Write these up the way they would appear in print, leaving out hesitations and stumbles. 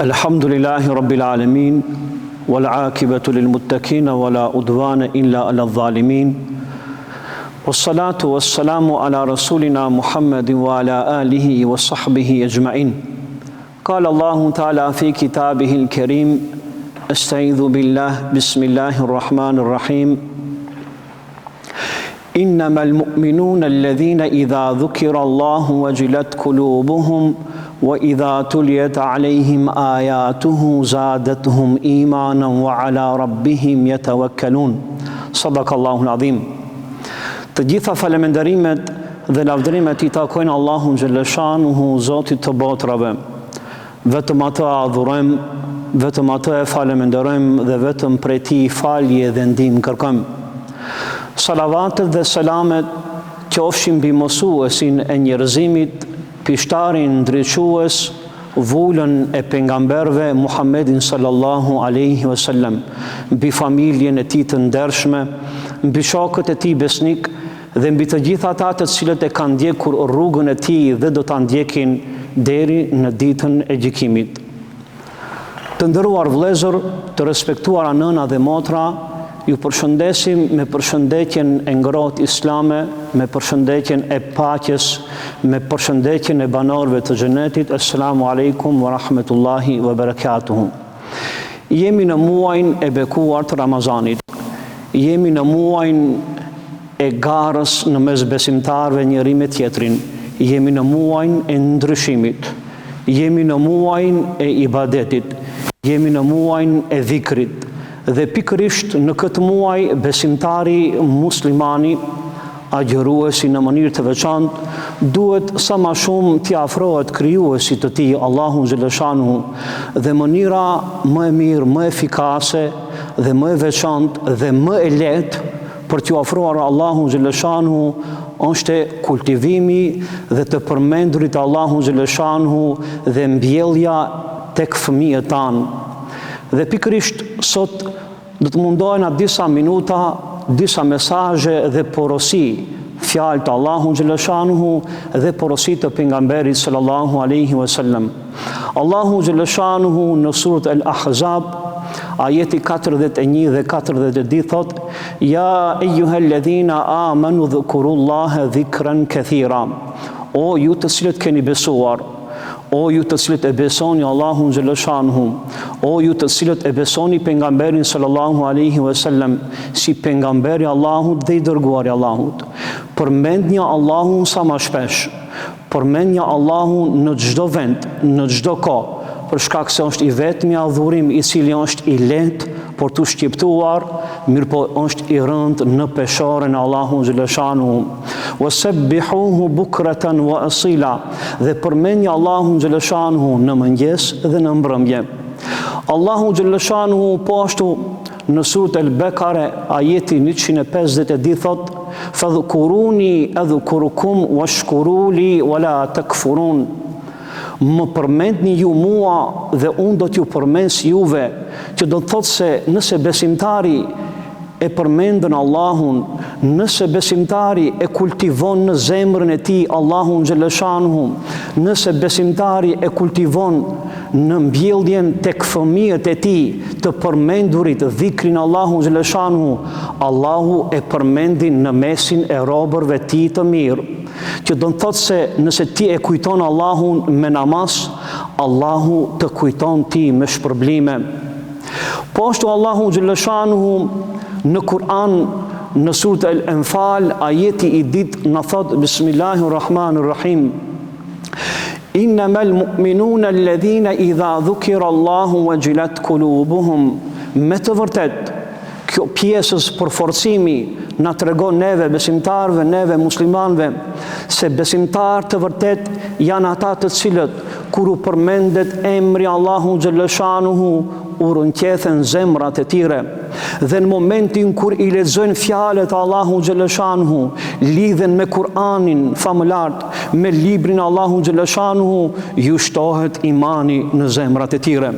Elhamdulillahi Rabbil Alemin Wal akibatu lil muttakin wa la udwana illa ala dhalimin Wassalatu wassalamu ala rasulina Muhammedin wa ala alihi wa sahbihi ejma'in Qala Allahu ta'ala fi kitabihi al-kerim Esta'idhu billah Bismillahir Rahmanir Rahim Innama al-mu'minun alladhina idha dhukira Allahu wajilat kulubuhum wa idha tuliyat alejhim ayatuhu zadatuhum imanan wa ala rabbihim yatawakkalun. Sadakallahu al-azim. Të gjitha falënderimet dhe lavdërimet i takojnë Allahut xhelleshanuhu, Zotit të botrave. Vetëm Atë adhurojmë, vetëm Atë e falënderojmë dhe vetëm prej Tij falje dhe ndihmë kërkojmë. Salavatet dhe selamet qofshin mbi mësuesin e njerëzimit, pishtarin ndriçues, vulën e pejgamberëve Muhammedin sallallahu alaihi wasallam, mbi familjen e tij të ndershme, mbi shokët e tij besnikë dhe mbi të gjithë ata të cilët e kanë ndjekur rrugën e tij dhe do ta ndjekin deri në ditën e gjykimit. Të nderuar vëllezër, të respektuara nëna dhe motra, ju përshëndesim me përshëndetjen e ngrohtë islame, me përshëndetjen e paqes, me përshëndetjen e banorëve të xhenetit. Esselamu alejkum wa rahmetullahi wa barakatuhu. Jemi në muajin e bekuar të Ramazanit. Jemi në muajin e garës në mes besimtarëve njëri me tjetrin. Jemi në muajin e ndryshimit. Jemi në muajin e ibadetit. Jemi në muajin e dhikrit. Dhe pikërisht në këtë muaj besimtari muslimani Agjëruesi në mënyrë të veçantë duhet sa ma shumë t'i afrohet Krijuesit të tij, Allahu xheleshanuhu, dhe mënyra më e mirë, më efikase dhe më e veçantë dhe më e lehtë për t'iu afruar Allahu xheleshanuhu është kultivimi dhe të përmendurit e Allahu xheleshanuhu dhe mbjellja tek fëmijët tanë. Dhe pikërisht sot Do të mundohena disa minuta, disa mesazhe dhe porosi, fjalë të Allahu xheleshanuhu dhe porosi të pejgamberit sallallahu alaihi wasallam. Allahu xheleshanuhu në surat El Ahzab, ajeti 41 dhe 42 thotë: Ja ejuhalladhina amanu dhkurullaha dhikran kathira. O ju të cilët keni besuar, O ju të cilët e besoni Allahun xheleshanuhu, o ju të cilët e besoni pejgamberin sallallahu alaihi wasallam si pejgamber i Allahut dhe i dërguar i Allahut, përmendni Allahun sa ma shpesh, përmendni Allahun në çdo vend, në çdo kohë, për shkak se është i vetmi adhurim i cili është i lehtë për t'u shqiptuar, mirëpo është i rëndë në peshoren e Allahut xheleshanuhu. Wa sabbihuhu bukratan wa asila dhe përmendni Allahun xheleshanuhu në mëngjes dhe në mbrëmje. Allahu xheleshanuhu po ashtu në surat El-Bekare ajeti 152 thotë Fadhkuruni adhkurukum washkuru li wala takfurun Më përmendni ju mua dhe unë do t'ju përmend juve, që do të thotë se nëse besimtari e përmendën Allahun, nëse besimtari e kultivon në zemrën e tij Allahun xheleshanuhu, nëse besimtari e kultivon në mbjelljen tek fëmijët e tij të përmendurit dhikrin Allahu xheleshanuhu, Allahu e përmendin në mesin e robërve tij të mirë. Që do të thotë se nëse ti e kujton Allahun me namaz, Allahu të kujton ti me shpërblime. Po ashtu Allahu xheleshanuhu në Kur'an në surat El-Enfal ajeti i dytë na thotë Bismillahirrahmanirrahim Innamal mu'minuna alladhina idha dhukira Allahu wajilat kulubuhum me të vërtetë Kjo pjesëz përforcimi na tregon neve besimtarëve, neve muslimanëve, se besimtarë të vërtetë janë ata të cilët kur u përmendet emri Allahu xheleshanuhu u rrënqethen zemrat e tyre. Dhe në momentin kur i lexojnë fjalët e Allahu xheleshanuhu, lidhen me Kur'anin famëlartë, me librin e Allahu xheleshanuhu, ju shtohet imani në zemrat e tyre.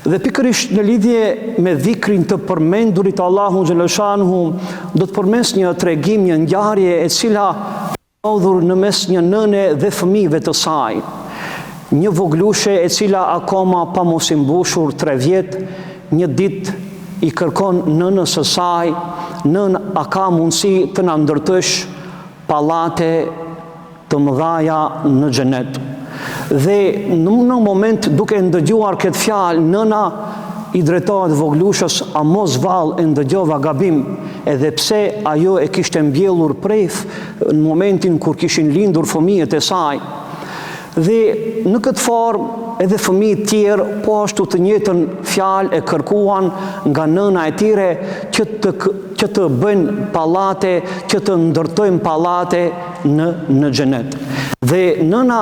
Dhe pikërisht në lidhje me dhikrin të përmendurit Allahu xheleshanuhu, do të përmend një tregim, një ngjarje e cila ndodhur në mes një nëne dhe fëmijëve të saj. Një vogëlushe e cila akoma pa mos i mbushur tre vjet, një ditë i kërkon nënës së saj, Nënë a ka mundësi të na ndërtosh pallate të mëdhaja në xhenet? Dhe në moment duke e ndëgjuar këtë fjalë, nëna i drejtohet vogëlushës, a mos vallë e ndëgjova gabim, edhe pse ajo e kishte mbjellur prej në momentin kur kishin lindur fëmijët e saj. Dhe në këtë formë edhe fëmijët tjerë po ashtu të njëjtën fjalë e kërkuan nga nëna e tyre që të që të bëjnë pallate, që të ndërtojnë pallate në në xhenet. Dhe nëna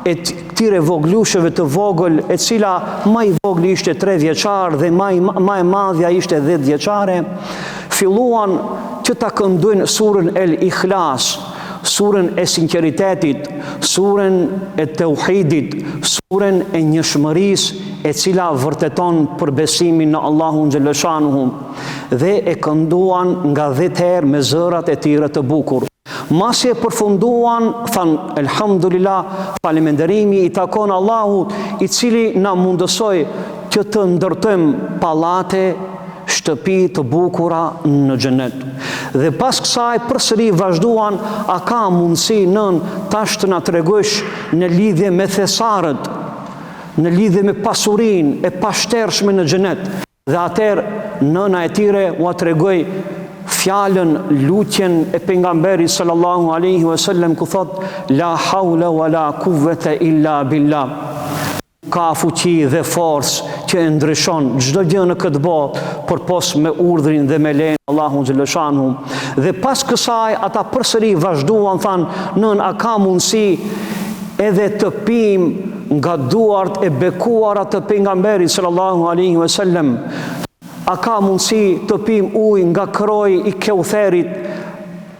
e këtyre vogëlushëve të vogël, e cila ma i vogli ishte 3 vjeçar dhe ma i, ma e madhja ishte 10 vjeçare, filluan që ta këndojnë surën El Ikhlas, Suren e sinqeritetit, suren e teuhidit, suren e njëshmërisë e cila vërteton për besimin në Allahun xheleshanuhu dhe e kënduan nga 10 herë me zërat e tyre të bukur. Masi e përfunduan, thanë Elhamdulillah, faleminderimi i takon Allahut, i cili na mundësoi që të ndërtojmë pallate shtëpi të bukura në xhenet. Dhe pas kësaj përsëri vazhduan, a ka mundësi nënë tash të na tregojsh në lidhje me thesarët, në lidhje me pasurinë e pashtershme në xhenet. Dhe atëherë nëna e tyre ua tregoi fjalën, lutjen e pejgamberit sallallahu alaihi wasallam ku thotë la haula wala kuvvete illa billah. Ka fuqi dhe forcë që e ndryshon çdo gjë në këtë botë përpos me urdhrin dhe me lejen e Allahut xheleshanuhu. Dhe pas kësaj ata përsëri vazhduan thanë, nënë a ka mundësi edhe të pimë nga duart e bekuara të pejgamberit sallallahu alaihi wasallam? A ka mundësi të pimë ujë nga kroi i Keutherit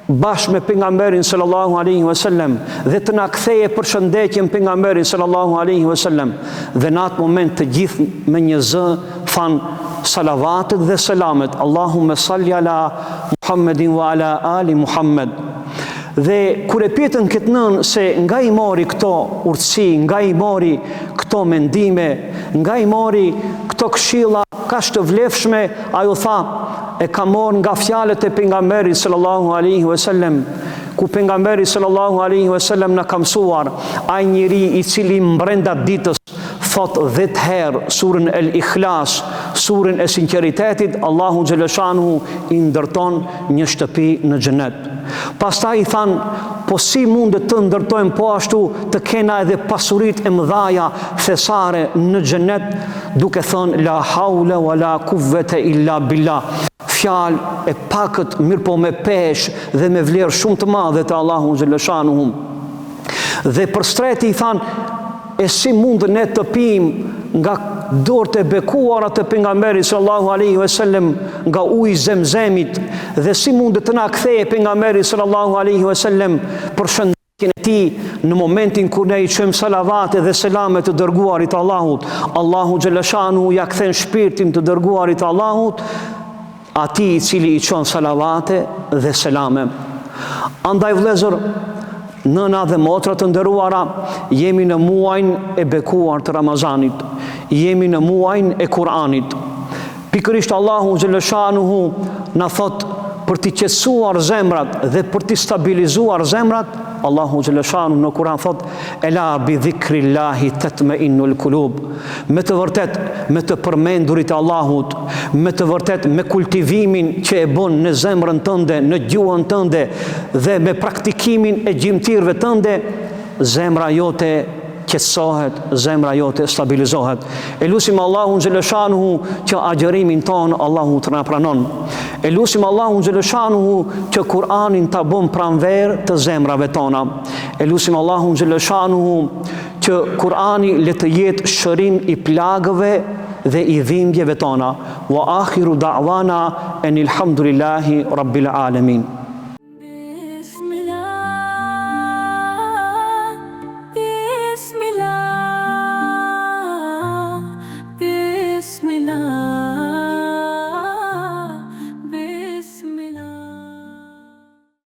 bashkë me pejgamberin sallallahu alaihi wasallam dhe të na kthejë përshëndetjen pejgamberi sallallahu alaihi wasallam dhe në atë moment të gjithë me një zë thanë salavatet dhe selamet Allahumme salli ala Muhammedin wa ala ali Muhammed dhe kur e pyetën këtë nënë se nga i mori këto urtësi, nga i mori këto mendime, nga i mori këto këshilla kaq të vlefshme, ajo tha E kam marrë nga fjalët e pejgamberit sallallahu alaihi wasallam, ku pejgamberi sallallahu alaihi wasallam na ka mësuar, ai njeri i cili mbrenda ditës thotë 10 herë surën El Ikhlas, surën e sinqeritetit, Allahu xheleshanuhu i ndërton një shtëpi në xhenet. Pastaj i thanë, po si mundet të ndërtojmë po ashtu të kena edhe pasuritë e mëdhaja thesare në xhenet, duke thënë la haule wa la kuvvete illa billah, fjalë e pakët mirëpo me peshë dhe me vlerë shumë të madhe te Allahu xheleshanuhu. Dhe për së treti i thanë, e si mund ne të pimë nga duart e bekuara të pejgamberit sallallahu alaihi wasallam nga uji i Zemzemit dhe si mund të na kthejë pejgamberi sallallahu alaihi wasallam përshëndetjen e tij në momentin kur ne i çojmë salavate dhe selame të dërguarit të Allahut, Allahu xheleshanuhu ia kthen shpirtin të dërguarit të Allahut, atij i cili i çon salavate dhe selame. Andaj vëllezër, nëna dhe motra të nderuara, jemi në muajin e bekuar të Ramazanit, jemi në muajin e Kur'anit. Pikërisht Allahu xheleshanuhu na thotë për t'i qetësuar zemrat dhe për t'i stabilizuar zemrat, Allahu xheleshanuhu në Kur'an thotë ela bi dhikrillahi tatma'innul kulub. Me të vërtetë, me të përmendurit e Allahut, me të vërtetë me kultivimin që e bën në zemrën tënde, në gjuhën tënde dhe me praktikimin e gjymtyrëve tënde, zemra jote qetësohet, zemra jote stabilizohet. E lusim Allahun xheleshanuhu që agjërimin tonë Allahu të na pranon. E lusim Allahun xheleshanuhu që Kur'anin ta bën pranverë të zemrave tona. E lusim Allahun xheleshanuhu që Kur'ani le të jetë shërim i plagëve dhe i dhimbjeve tona. Wa akhiru da'wana enilhamdulillahi rabbil alamin. Bismillah, Bismillah, Bismillah.